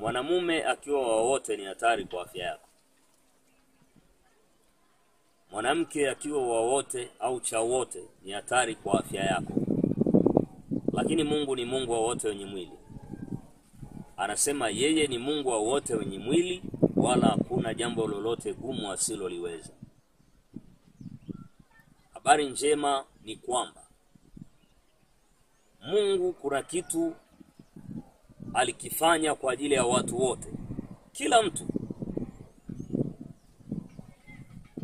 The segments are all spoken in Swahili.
Mwanamume akiwa wa wote ni hatari kwa afya yako. Mwanamke akiwa wa wote au cha wote ni hatari kwa afya yako. Lakini Mungu ni Mungu wa wote wenye mwili. Anasema yeye ni Mungu wa wote wenye mwili, wala hakuna jambo lolote gumu asiloliweza. Habari njema ni kwamba Mungu kuna kitu alikifanya kwa ajili ya watu wote, kila mtu.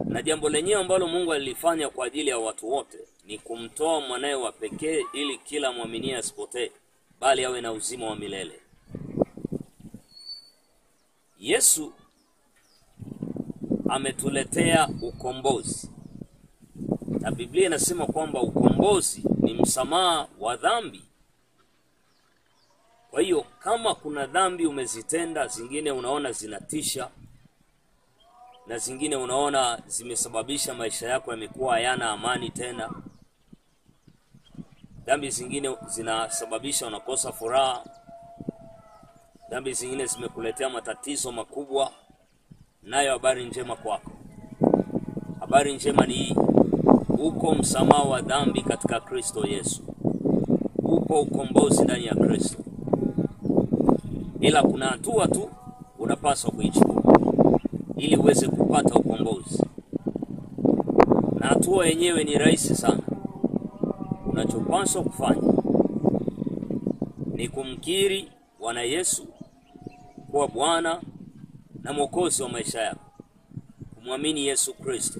Na jambo lenyewe ambalo Mungu alilifanya kwa ajili ya watu wote ni kumtoa mwanae wa pekee ili kila muamini asipotee, bali awe na uzima wa milele. Yesu ametuletea ukombozi. Na Biblia inasema kwamba ukombozi ni msamaha wa dhambi. Kwa hiyo kama kuna dhambi umezitenda, zingine unaona zinatisha, na zingine unaona zimesababisha maisha yako yamekuwa hayana amani tena, dhambi zingine zinasababisha unakosa furaha, dhambi zingine zimekuletea matatizo makubwa, nayo habari njema kwako. Habari njema ni hii: uko msamaha wa dhambi katika Kristo Yesu, upo ukombozi ndani ya Kristo. Ila kuna hatua tu unapaswa kuichukua ili uweze kupata ukombozi. Na hatua yenyewe ni rahisi sana. Unachopaswa kufanya ni kumkiri Bwana Yesu kuwa Bwana na Mwokozi wa maisha yako, kumwamini Yesu Kristo.